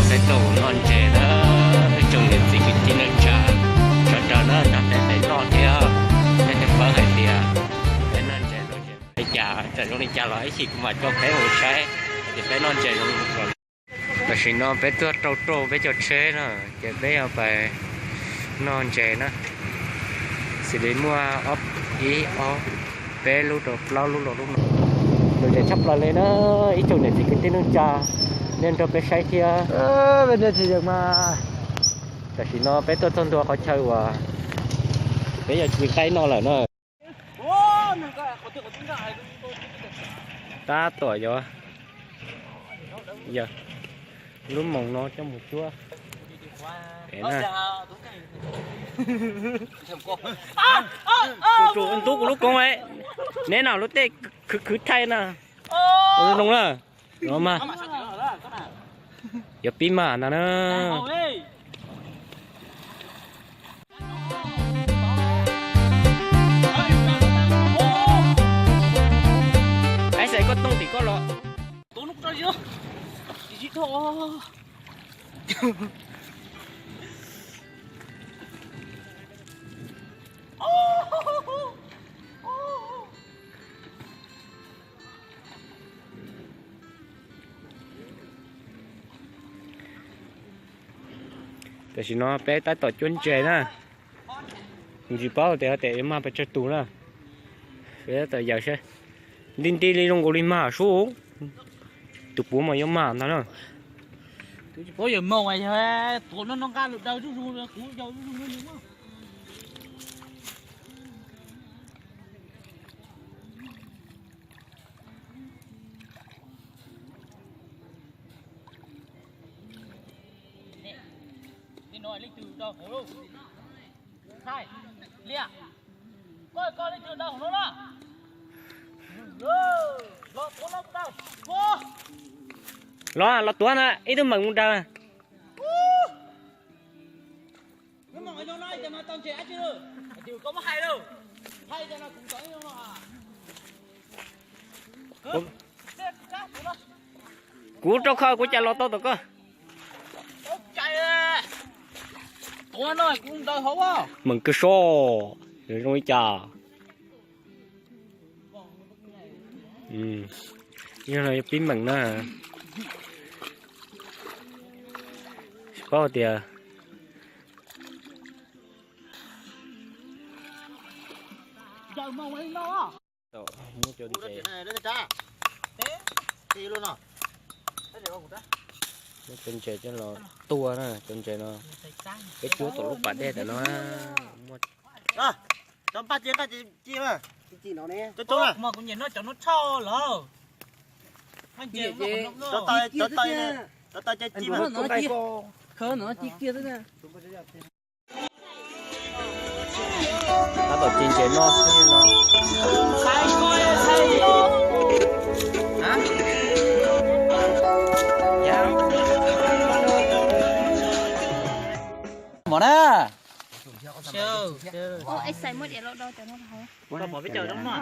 Peb tuaj mus noj ntses na, peb tsoom niam txiv kwv tij neej tsa sawv daws na, nrog peb peb noj thiab. Peb twb paub hais tias peb noj ntses no ces li cas, txawm zoo li cas los ib chim kuv mam coj peb mus saib hais tias peb noj ntses zoo li cas. Tam sim no peb tuaj rau rau peb cov tsheb na, ces peb yuav pais noj ntses na. Xws li muaj ob, ib ob, peb lub rau plaub lub rau lub no. Nws ntses tshaj plaws li na, ib tsoom niam txiv kwv tij neej tsa, nej nrog peb saib thiab. Tam sim no peb tuaj txog ntua qhov chaw uas peb yuav ci nqaij noj lawm na. Tab tom yuav, yog lub moos no coj mus cuab. Ntub kuv lub koob, neb no lub tej khwv khwv thaij na. Zoo na, no mas yuav pib mas ntag na. Ais xais koj tooj tim koj los. Tam sim no peb tab tom cuab ntses na. Kuv tsis paub tias tes yuav mag pes tsawg tus na. Peb tab tom yaws seb nti nti li zoo nkaus li mag sub. Tus puav mas yuav mag ntag na. Kuv tsis paub yawg moog yog tuav no no nqa lus daws zuj zus, kuv yaws zuj zus no. Li no leej twg rau hauv lauj? Thaij, Liam, koj koj leej twg rau hauv no na? Los tuav no, los tuav na, ib tug meem mus daws. Kuv rau kho kuv cas los tau tom koj. Meem kawg so, zoo li cas. Yog no yuav pib meem na. Tsis paub tias muab cov ntses, muab cov ntses coj los tua na, cov ntses no peb cuab tom lub pas dej ntawm no. Muaj Tab tom ci ntses noj xwb no. Mov na. Ej, xais muab diav los do cov no hauv. Pom peb caug zoo no.